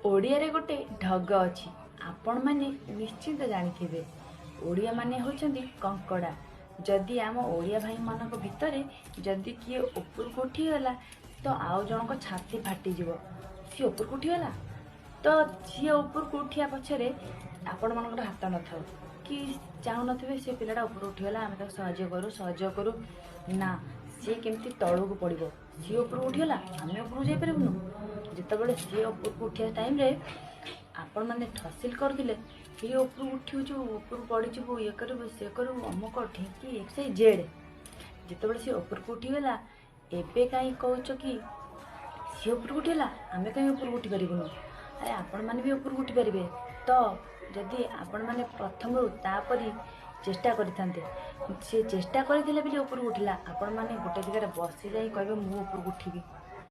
ଓଡ଼ିଆରେ ଗୋଟେ ଢଗ ଅଛି, ଆପଣମାନେ ନିଶ୍ଚିନ୍ତ ଜାଣିଥିବେ। ଓଡ଼ିଆମାନେ ହେଉଛନ୍ତି କଙ୍କଡ଼ା। ଯଦି ଆମ ଓଡ଼ିଆ ଭାଇମାନଙ୍କ ଭିତରେ ଯଦି କିଏ ଉପରକୁ ଉଠିଗଲା ତ ଆଉ ଜଣଙ୍କ ଛାତି ଫାଟିଯିବ। ସିଏ ଉପରକୁ ଉଠିଗଲା ତ ସିଏ ଉପରକୁ ଉଠିବା ପଛରେ ଆପଣମାନଙ୍କର ହାତ ନଥାଉ କି ଚାହୁଁନଥିବେ ସେ ପିଲାଟା ଉପରକୁ ଉଠିଗଲା, ଆମେ ତାକୁ ସାହାଯ୍ୟ କରୁ, ସହଯୋଗ କରୁ। ନା, ସିଏ କେମିତି ତଳକୁ ପଡ଼ିବ। ସିଏ ଉପରକୁ ଉଠିଗଲା, ଆମେ ଉପରକୁ ଯାଇପାରିବୁନୁ। ଯେତେବେଳେ ସିଏ ଉପରକୁ ଉଠିବା ଟାଇମ୍ରେ ଆପଣମାନେ ଠସିଲ କରୁଥିଲେ, ସିଏ ଉପରକୁ ଉଠିଛୁ, ଉପରକୁ ପଡ଼ିଯିବୁ, ଇଏ କରିବୁ, ସିଏ କରିବୁ, ଅମୁକ ଢିଙ୍କି ଏକ୍ସ ୱାଇ ଜେଡ଼୍। ଯେତେବେଳେ ସିଏ ଉପରକୁ ଉଠିଗଲା, ଏବେ କାହିଁ କହୁଛ କି ସିଏ ଉପରକୁ ଉଠିଗଲା, ଆମେ କାହିଁ ଉପରକୁ ଉଠିପାରିବୁନୁ? ଆରେ, ଆପଣମାନେ ବି ଉପରକୁ ଉଠିପାରିବେ ତ, ଯଦି ଆପଣମାନେ ପ୍ରଥମରୁ ତାପରି ଚେଷ୍ଟା କରିଥାନ୍ତେ। ସେ ଚେଷ୍ଟା କରିଥିଲେ ବୋଲି ଉପରକୁ ଉଠିଲା। ଆପଣମାନେ ଗୋଟେ ଜାଗାରେ ବସି ଯାଇ କହିବେ, ମୁଁ ଉପରକୁ ଉଠିବି।